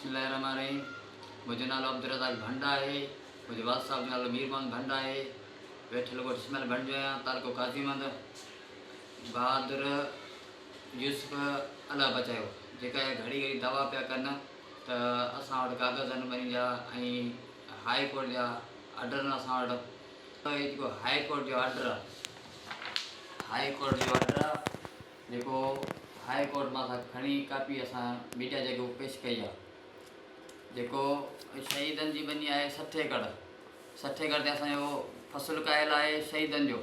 بسم الله الرحمٰن الرحيم منهنجو نالو عبدالرزاق ڀنڊ آهي منهنجي والد صاحب جو نالو مير محمد ڀنڊ آهي ويٺل ڳوٺ اسماعيل ڀنڊ جو آهيان تعلقو قاضي محمد بهادر يوسف الله بچايو جيڪا اهي گهڙي گهڙي دعويٰ پيا ڪن ته اسان وٽ ڪاغذ آهن ٻني جا ۽ هاء ڪورٽ جا آرڊر آهن اسان وٽ هي جيڪو هاء ڪورٽ جو آرڊر آهي هاء ڪورٽ جو آرڊر آهي جيڪو هاء ڪورٽ مان اسان کڻي ڪاپي اسان ميڊيا جي اڳيون پيش ڪئي آهي جيڪو شهيدن جي ٻني آهي 60 ايڪڙ 60 ايڪڙ تي اسان جو فصل ڪاهيل آهي شهيدن جو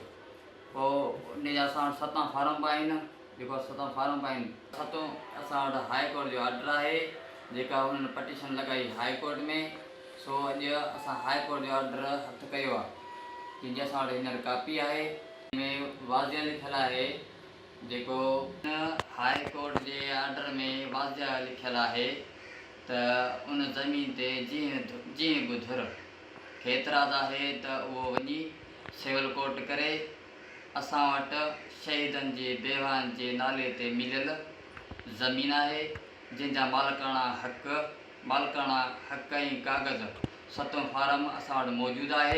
پوء ان جا اسان وٽ ستان فارم به آهن جيڪو ستان فارم به آهن ستون اسان وٽ هاء ڪورٽ جو آرڊر آهي جيڪا انهن پٽيشن لڳائي هاء ڪورٽ ۾ سو اڄ اسان هاء ڪورٽ جو آرڊر هٿ ڪيو آهي جنهن جي اسان وٽ هينئر ڪاپي آهي ۾ واضح لکيل آهي جيڪو هن هاء ڪورٽ جي آرڊر ۾ واضح لکيل آهي ته ان زمين تي جنهن به ڌر کي اعتراض آهي ته اهو وڃي سول ڪورٽ ڪري، اسان وٽ شهيدن جي بيواهن جي نالي تي مليل زمين آهي جنهن جا مالڪاڻا حق مالڪاڻا حق ۽ ڪاغذ ستون فارم اسان وٽ موجود آهي.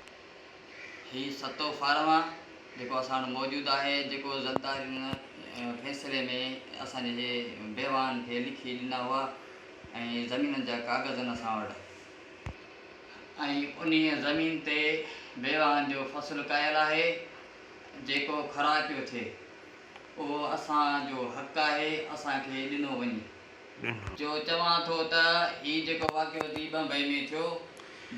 هي ستون فارم آ جيڪو اسان وٽ موجود آهي جيڪو زردارين فيصلي ۾ اسان جي بيواهن کي لکي ڏنا هئا ۽ زمينن جا ڪاغذ آهن اسان وٽ ۽ انهيء زمين تي بيواهن جو فصل ڪاهيل آهي جيڪو خراب پيو ٿئي اهو اسان جو حق آهي اسان کي ڏنو وڃي. جو چوان ٿو ته هي جيڪو واقعو the Bombay ۾ ٿيو،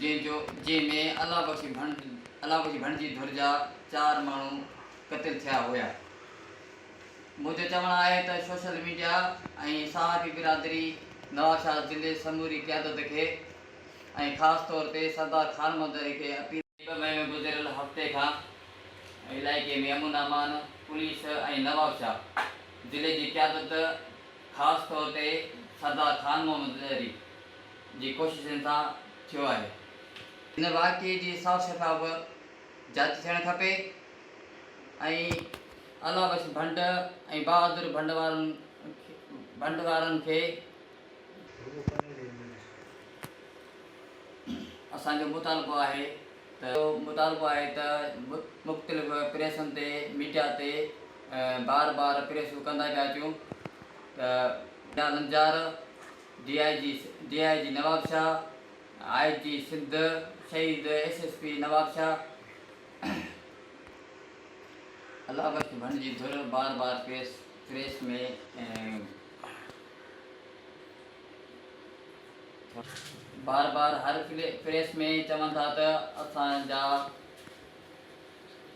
جنهن جو جنهن ۾ الله بخش ڀنڊ الله بخش ڀنڊ جي ڌر جا چار ماڻهو قتل ٿيا هيا. منهنجو چوڻ آهي ته سوشل ميڊيا ۽ صحافي برادري نوابشاهه ضلعي سموري قيادت کي ۽ خاص طور تي سردار خان محمد زهري کي اپيل بمبئي ۾ گذريل هفتي کان علائقي ۾ امن امان، پوليس ۽ نوابشاهه ضلعي جي قيادت خاص طور تي سردار خان محمد زهري جي ڪوششن سان ٿيو آهي. هن واقعي جي صاف شفاف جاچ ٿيڻ کپي ۽ الله بخش ڀنڊ ۽ بهادر ڀنڊ وارن ڀنڊ وارن کي اسان جو مطالبو آهي ته مطالبو آهي ته مختلف پريسن تي ميڊيا تي بار بار پريسون ڪندا پيا اچون ته Lanjar, D I G D I G Nawabshah, I G Sindh, شهيد ايس ايس پي نوابشاهه، الله بخش ڀنڊ جي ڌر بار بار پريس پريس ۾. بار بار هر پريس ۾ چون ٿا ته اسان جا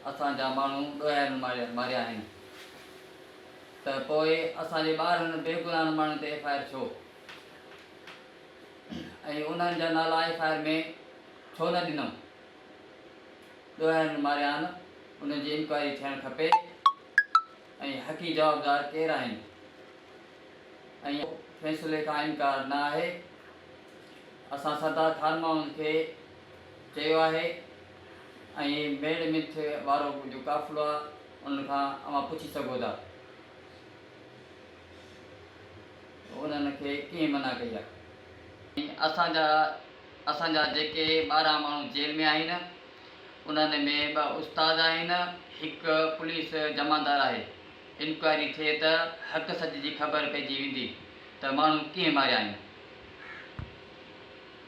اسان جا ماڻهو ڏوهارين ماريا آهن ته پوء اسان جي 12 بيگناهن ماڻهن تي ايف I R ڇو ۽ انهن جا نالا ايف I R ۾ ڇو نه ڏنو ڏوهارين ماريا آهن انهن جي انڪوائري ٿيڻ کپي ۽ حقي جوابدار ڪير آهن ۽ فيصلي کان انڪار نه آهي. اسان سردار خان محمد کي چيو آهي ۽ ميڙ منٿ وارو جو قافلو آهي انهن کان اوهان پڇي سگهو ٿا ته انهن کي ڪنهن منع ڪئي آهي. ۽ اسان جا اسان جا جيڪي 12 ماڻهو جيل ۾ آهن انهن ۾ ٻه استاد آهن هڪ پوليس جمعدار آهي. انڪوائري ٿئي ته حق سچ جي خبر پئجي ويندي ته ماڻهو ڪيئن ماريا آهن.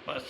بس.